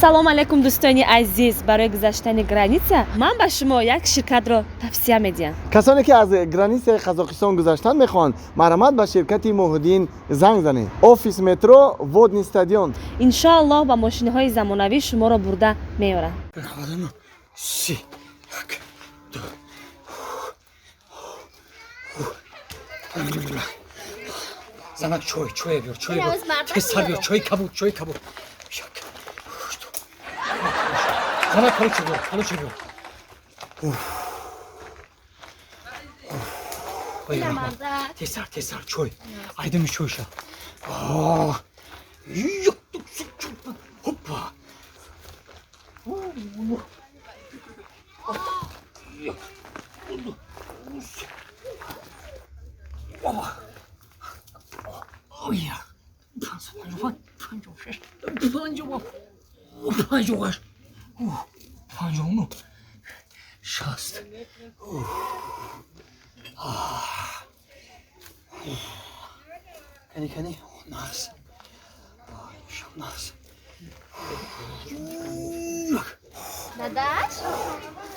Салом алейкум, дӯстони азиз. Барои гузаштани граница ман ба шумо як ширкатро тавсия медиҳам. Касоне ки аз границаи Қазоқистон гузаштан мехоҳанд, марҳамат, ба ширкати Муҳиддин занг занед. Офис метро Водный стадион. Иншоаллоҳ, ба мошиниҳои замонавӣ шуморо бурда меоранд. 30, 1, 2. Занак, чой, чой биёр, чой биёр. Тезтар биёр, чои кабуд, чои кабуд. 1, 2. Занак, калуча биёр, калуча биёр. Ой, раҳмат. Тезтар, тезтар, чой. Айдами чойша. Хоппа. 1, 2, 3. Опа. Оя. 555, 56, 57, 58, 59, 60. Кани, кани, нағз. Нағз. Дадаш,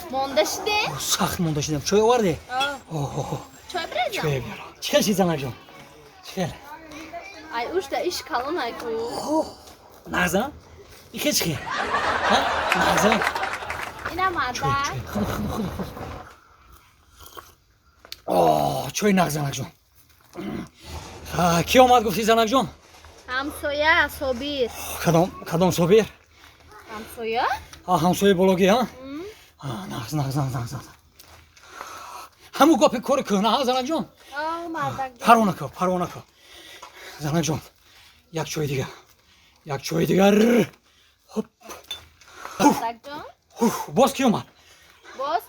монда шудем? Сахт монда шудем. Чой оварде? Чой бирезам? Чой биёр. Чӣ хел шид, занакҷон? Чӣ хел? Ай, ушда иш калон айку. Нағза? Ихе чӣ хел? Нағза? Ина мардак. Чой, чой. Худ, худ, худ, худ. О, чой нағз, занакҷон. Ки омад гуфти, занакҷон? Ҳамсоя Собир. Кадом, кадом Собир? Ҳамсоя? А, ҳамсояи бологӣ, а? Нағз, нағз, нағз, нағз, нағз. Ҳамун гапи кори кӯҳна, а, занакҷон? Мардакҷон. Парво накун, парво накун. Занакҷон, як чои дигар. Як чои дигар. Хоп. Мардакҷон? Боз ки омад? Боз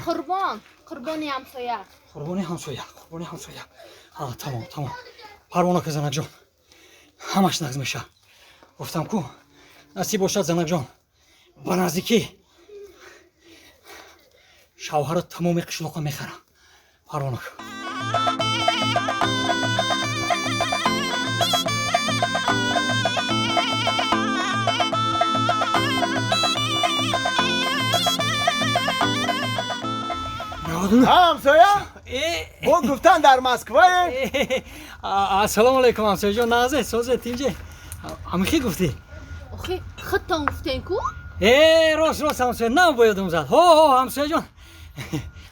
Қурбон, Қурбони ҳамсоя. Қурбони ҳамсоя, Қурбони ҳамсоя. А, тамом, тамом. Парво накун, занакҷон. Ҳамаш нағз мешавад. Гуфтам ку, насиб бошад, занакҷон. Ба наздикӣ шавҳаро тамоми қишлоққа мехарам. Парво накун. Ҳамсоя, бо гуфтан дар Москвае. Ассалому алайкум, ҳамсояҷон. Нағзе, созе, тинҷе? Ҳамихи гуфтӣ? Охи, худтон гуфтен ку? Э, рост, рост, ҳамсоя, нам бояд зад. Ҳо, ҳо, ҳамсояҷон,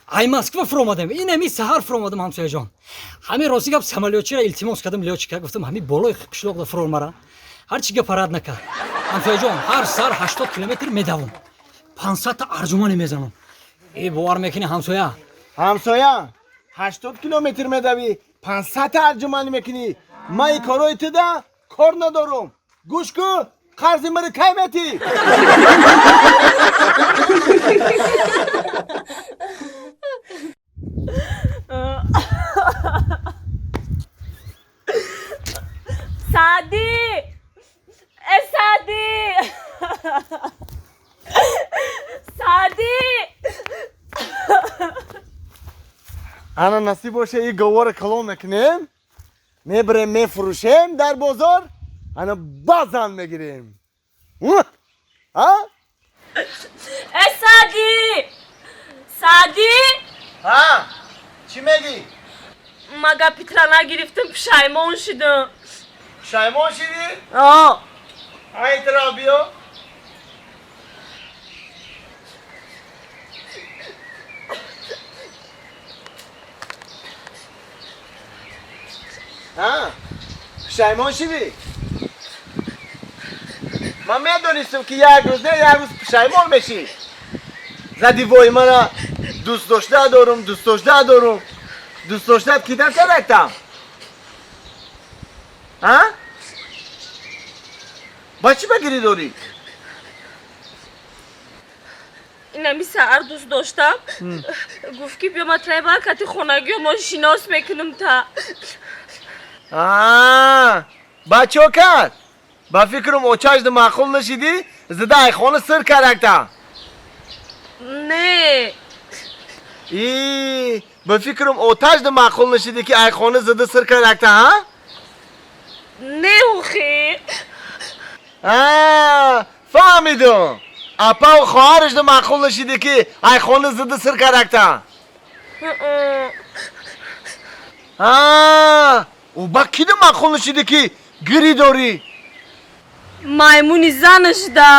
ай Москва фуромадем, инами саҳар фуромадам, ҳамсояҷон. Ҳамин рости гап, самолётчира илтимос кардам, лётчика, гуфтам, ҳамин болои қишлоқда фурор мара. Ҳарчи гапа рад накард. Ҳамсояҷон, ҳар сар 80 километр медавам, 500-та арҷумане мезанам. Э, бовар мекунӣ, ҳамсоя? Ҳамсоя, 80 километр медавӣ, 500-та арҷуманӣ мекунӣ. Ман ин корои туда кор надорум. Гӯш ку, қарзи маро кай метӣ? Саъдӣ, э, Саъдӣ, Саъдӣ! Ана, насиб боша, и говора калон мекунем, мебарем, мефурӯшем дар бозор, ана базан мегирем, а. Э, Саъдӣ, Саъдӣ! Ҳа, чӣ мегӣ? Ма гапитра нагирифтам, пушаймон шудам. Пушаймон шидӣ? О. Ай, тара биё. Ҳа, пушаймон шидӣ? Ман медонистам, ки як рӯз не, як рӯз пушаймон мешӣ. Зади вой, мана дӯст дошта дорум, дӯст дошта дорум. Дӯст доштат кида карактам, а? Ба чӣ ба гирӣ дорӣ? Инами саҳар дӯст доштам гуфт, ки биё, ма трайба кати хонагиё мо шинос мекунам та. Бачо кард. Ба фикрам, очашда маъқул нашидӣ, зида айхона сир каракта. Не. И ба фикрам, оташда маъқул нашидӣ, ки айхона зида сир каракта, ҳа? Не, охи. Фаҳмидум, апаву хоҳараш ду маъқул нашиде, ки ай хона зида сир кардакта. А ӯ ба киду маъқул нашиде, ки гирӣ дорӣ? Маймуни занашда.